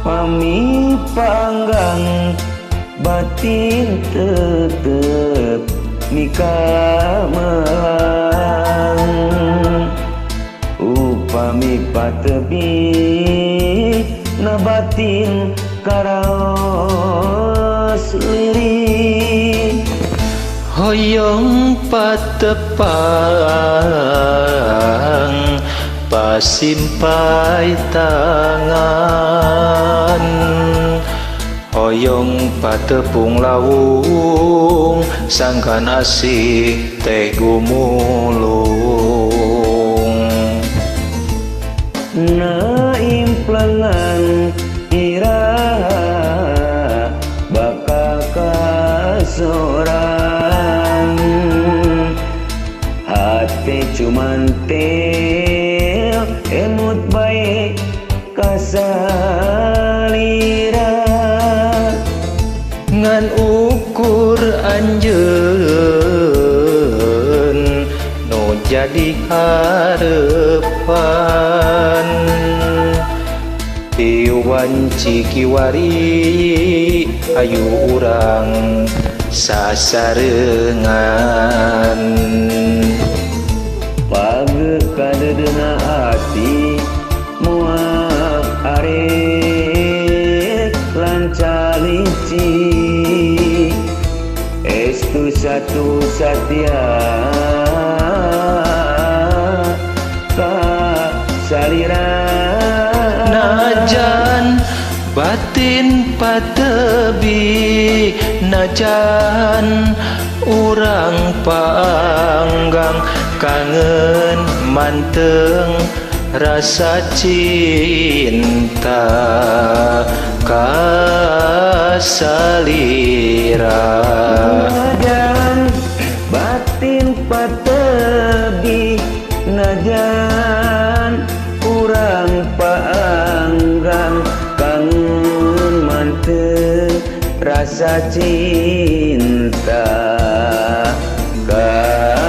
Pami panggang batin tetep mikamelang. Upami patebi na batin karaos lirih. Hoyong patepang pasimpai tangan, hoyong patepung lawung sangkan asih teh gumulung. Na implengan iraha bakal kasorang. Hate cuman tel emut bae kasalira. Ngan ukur anjeun nu jadi harepan, ti wanci kiwari ayu urang sasarengan. Page kadeudeuhna ati moal arek lanca linci. Estu satu satia ka salira. Najan batin patebi, najan urang panggang kangen manteng rasa cinta kasalira. Najan batin patebi, najan urang panggang kangen manteng rasa cinta kasalira.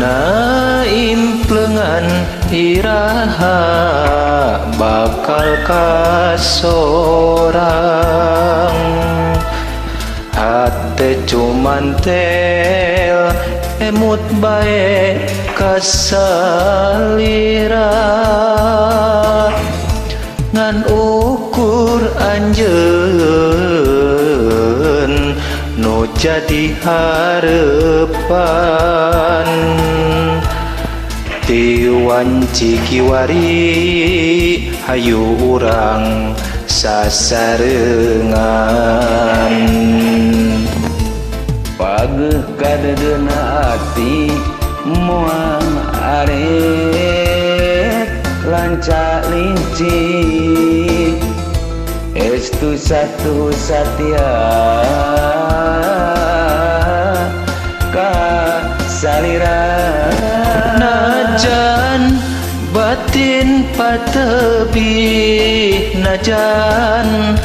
Na implengan iraha bakal kasorang. Hate cuman tel emut bae kasalira. Ngan ukur anjeun nu jadi harepan, ti wanci kiwari hayu urang sasarengan. Pageuh kadeudeuhna ati moal arek lanca linci. Estu satu satia ka salira. Najan batin patebi, najan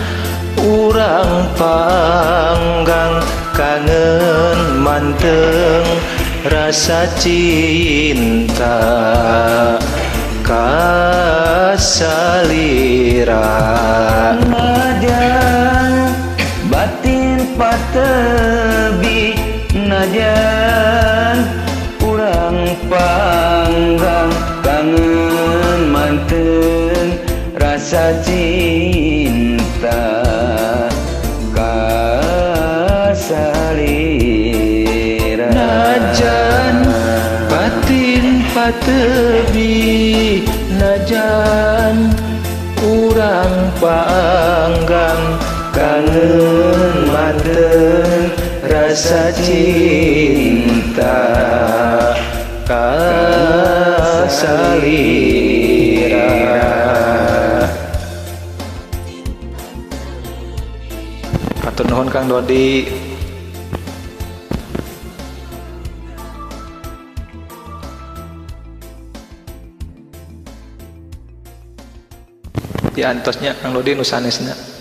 urang panggang kangen manteng rasa cinta kasalira. Najan batin patebi, najan urang panggang kangen manteng rasa cinta kasalira. Najan Katebi najan urang panggang kangen manten rasa cinta kasalira. Hatur nuhun Kang Dodi. Diantosnya Kang Dodi nu sanesna.